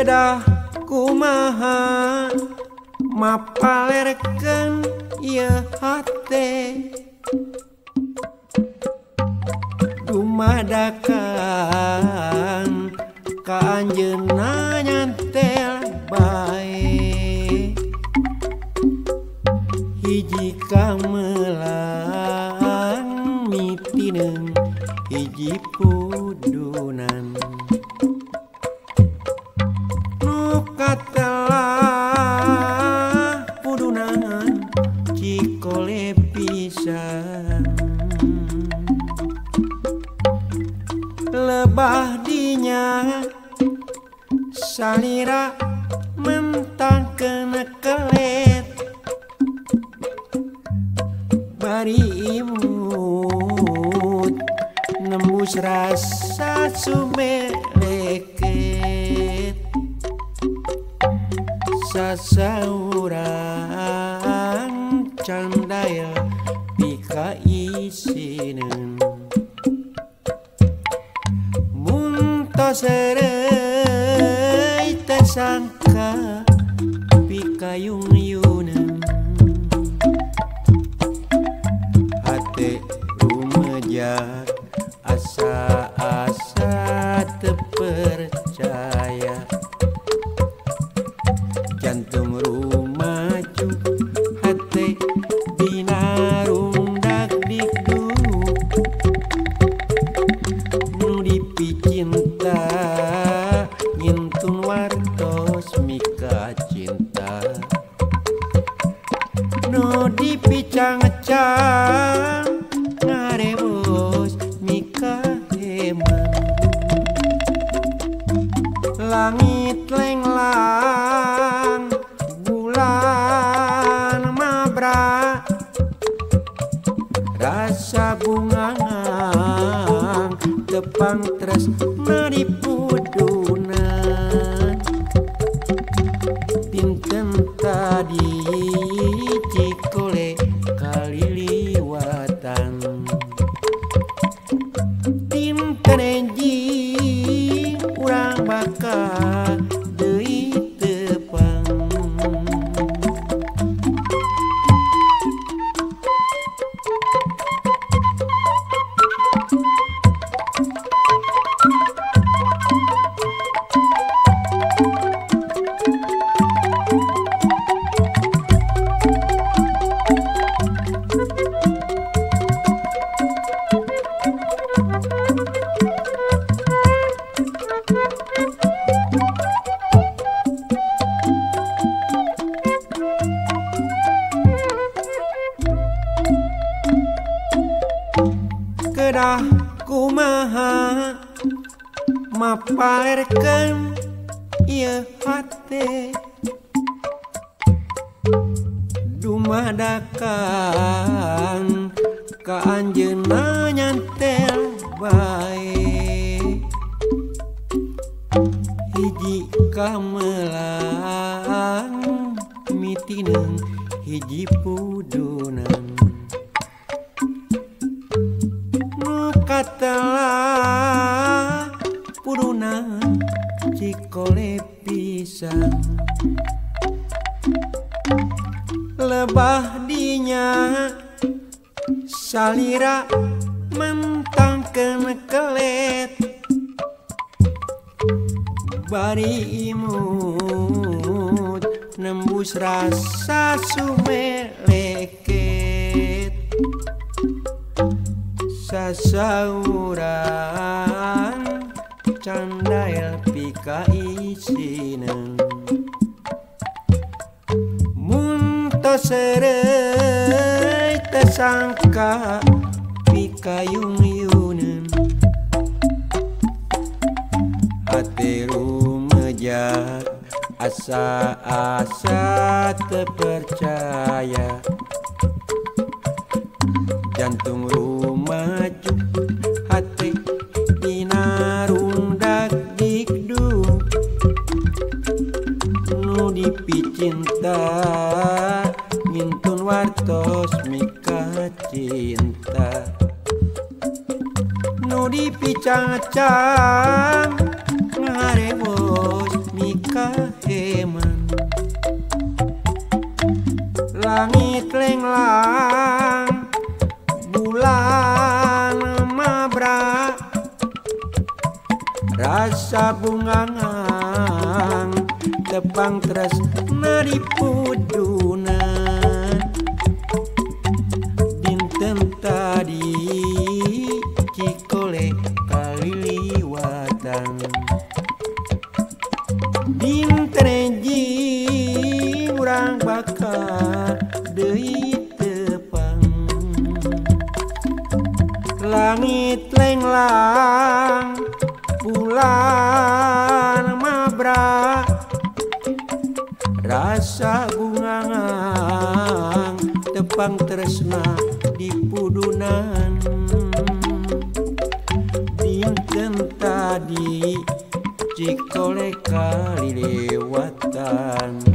Kedah kumaha mapalerkeun ieu hate dumadakan ka anjeunna nyantel bae hiji kamelang mitineung hiji pudunan nu katelah pudunan cikole pisan lebah dinya salira mentang kena kelet bari imut nembus rasa sumeleket sasaurang candail pika isineun muntos sereuy teu sangka pikayung-yuneun hate rumejak asa-asa teu percaya jantung rumaju hate dina rungdak dikduk nu dipicinta ngintun wartos mika cinta nu dipicang-cang ngarebos mika heman langit lenglang bulan mabra rasa bungang tepang tresna di pudunan dinten tadi cikole kaliliwatan dinten enjing urang bakal deui tepang. Kedah kumaha mapalerkeun ieu hate dumadakan ka anjeunna nyantel bae hiji kamelang mitineung hiji pudunan katelah pudunan cikole pisan lebah dinya salira mentang kena kelet bari imut nembus rasa sumeleket sasaurang candail pika isineun muntos sereuy teu sangka pikayung-yuneun hate rumejak asa-asa teu percaya jantung rumaju hate dina rungdak dikduk nu dipicinta ngintun wartos mika cinta nu dipicang-cang ngarebos mika Langit lenglang bulan mabra rasa bungangang tepang tresna di pudunan. Dinten tadi Cikole kaliliwatan, dinten enjing urang bakal deui tepang. Langit lenglang bulan mabra rasa bungangang tepang tresna di pudunan. Dinten tadi Cikole kalilewatan.